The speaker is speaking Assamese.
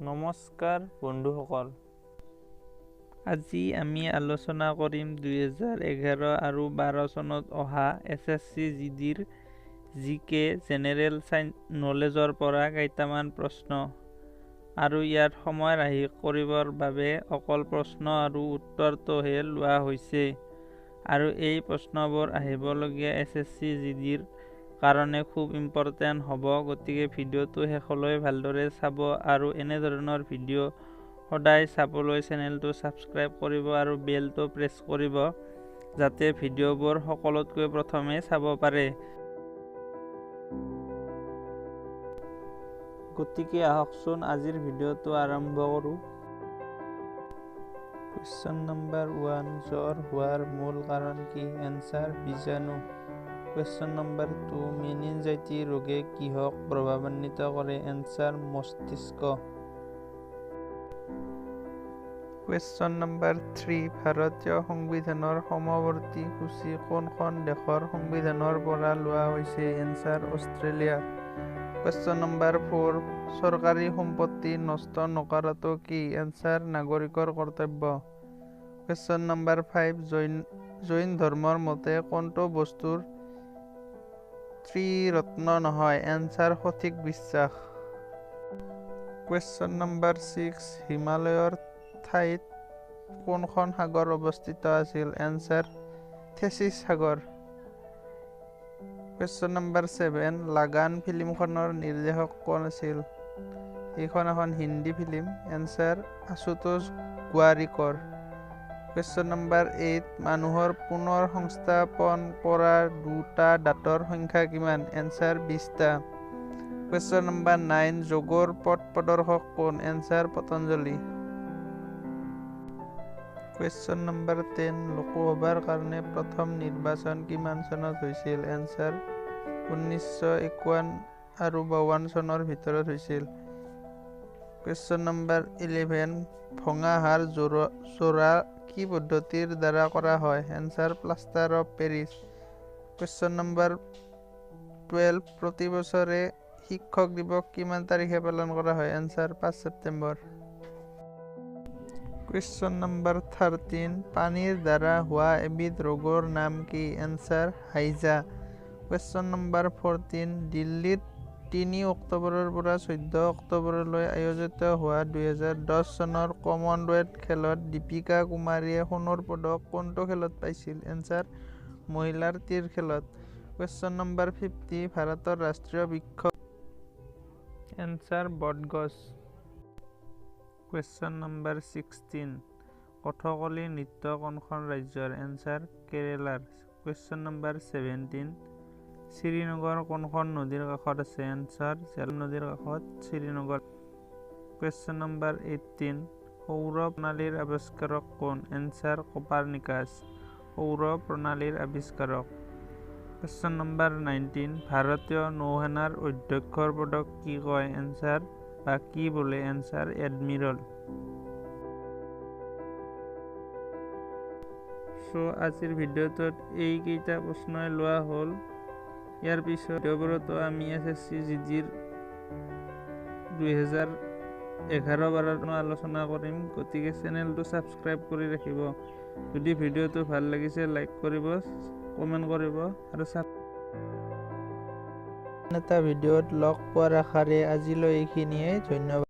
নমস্কাৰ বন্ধুসকল, আজি আমি আলোচনা কৰিম 2011 আৰু 12 চনত অহা এছএছচি জিডিৰ জিকে জেনেৰেল নলেজৰ পৰা কেইটামান প্ৰশ্ন। আৰু ইয়াত সময় ৰাহি কৰিবৰ বাবে অকল প্ৰশ্ন আৰু উত্তৰটোহে লোৱা হৈছে। আৰু এই প্ৰশ্নবোৰ আহিবলগীয়া এছএছচি জিডিৰ কাৰণে খুব ইম্পৰ্টেণ্ট হ'ব, গতিকে ভিডিঅ'টো শেষলৈ ভালদৰে চাব আৰু এনেধৰণৰ ভিডিঅ' সদায় চাবলৈ চেনেলটো ছাবস্ক্ৰাইব কৰিব আৰু বেলটো প্ৰেছ কৰিব, যাতে ভিডিঅ'বোৰ সকলোতকৈ প্ৰথমে চাব পাৰে। গতিকে আহকচোন আজিৰ ভিডিঅ'টো আৰম্ভ কৰোঁ। কুৱেশ্যন নম্বৰ 1, জ্বৰ হোৱাৰ মূল কাৰণ কি? এনচাৰ বীজাণু। কুৱেশ্যন নম্বৰ 2, মেনিনজাইটিছ ৰোগে কিহক প্ৰভাৱান্বিত কৰে? এনচাৰ মস্তিষ্ক। কুৱেশ্যন নম্বৰ 3, ভাৰতীয় সংবিধানৰ সমৱৰ্তী সূচী কোনখন দেশৰ সংবিধানৰ পৰা লোৱা হৈছে? Answer Australia. Question number 4, চৰকাৰী সম্পত্তি নষ্ট নকৰাটো কি? এনচাৰ নাগৰিকৰ কৰ্তব্য। কুৱেশ্যন নম্বৰ 5, জৈন ধৰ্মৰ মতে কোনটো বস্তুৰ ত্ৰিৰত্ন নহয়? এনচাৰ সঠিক বিশ্বাস। কুৱেশ্যন নম্বৰ 6, হিমালয়ৰ ঠাইত কোনখন সাগৰ অৱস্থিত আছিল? এনচাৰ থেচিছ সাগৰ। কুৱেশ্যন নম্বৰ 7, লাগান ফিল্মখনৰ নিৰ্দেশক কোন আছিল? এইখন এখন Hindi film. Answer Ashutosh Gowariker. Question number 8, মানুহৰ পুনৰ সংস্থাপন কৰা দুটা দাঁতৰ সংখ্যা কিমান? এনচাৰ 20টা। কুৱেশ্যন নম্বৰ 9, যোগৰ পথ প্ৰদৰ্শক কোন? Answer Patanjali. Question number 10, লোকসভাৰ কাৰণে প্ৰথম নিৰ্বাচন কিমান চনত হৈছিল? এনচাৰ 1951 আৰু 52 চনৰ ভিতৰত হৈছিল। কুৱেশ্যন নম্বৰ 11, ভঙা হাড় জোৰা কি পদ্ধতিৰ দ্বাৰা কৰা হয়? Answer plaster of Paris. Question number 12, প্ৰতি বছৰে শিক্ষক দিৱস কিমান তাৰিখে পালন কৰা হয়? এনচাৰ 5 ছেপ্টেম্বৰ। কুৱেশ্যন নম্বৰ 13, পানীৰ দ্বাৰা হোৱা এবিধ ৰোগৰ নাম কি? এনচাৰ হাইজা। কুৱেশ্যন নম্বৰ 14, দিল্লীত 3 অক্টোবৰৰ পৰা 14 অক্টোবৰলৈ আয়োজিত হোৱা 2010 চনৰ কমনৱেলথ খেলত দীপিকা কুমাৰীয়ে সোণৰ পদক কোনটো খেলত পাইছিল? এনচাৰ মহিলাৰ তীৰ খেলত। কুৱেশ্যন নম্বৰ 50, ভাৰতৰ ৰাষ্ট্ৰীয় বৃক্ষ? এনচাৰ বটগছ। কুৱেশ্যন নম্বৰ 16, কথকলি নৃত্য কোনখন ৰাজ্যৰ? এনচাৰ কেৰেলাৰ। কুৱেশ্যন নম্বৰ 17, শ্ৰীনগৰ কোনখন নদীৰ কাষত আছে? এনচাৰ জেলম নদীৰ কাষত শ্ৰীনগৰ। কুৱেশ্যন নম্বৰ 18, সৌৰ প্ৰণালীৰ আৱিষ্কাৰক কোন? এনচাৰ কপাৰনিকাছ, সৌৰ প্ৰণালীৰ আৱিষ্কাৰক। কুৱেশ্যন নম্বৰ 19, ভাৰতীয় নৌসেনাৰ অধ্যক্ষৰ পদক কি কয়? এনচাৰ বা কি বোলে? Answer admiral. চ' আজিৰ ভিডিঅ'টোত এইকেইটা প্ৰশ্নই লোৱা হ'ল। ইয়াৰ পিছত ভিডিঅ'বোৰতো আমি এছএছচি জিডিৰ 2011-12 আলোচনা কৰিম, গতিকে চেনেলটো ছাবস্ক্ৰাইব কৰি ৰাখিব। যদি ভিডিঅ'টো ভাল লাগিছে লাইক কৰিব, কমেণ্ট কৰিব আৰু এটা ভিডিঅ'ত লগ পোৱাৰ আশাৰে আজিলৈ এইখিনিয়ে। ধন্যবাদ।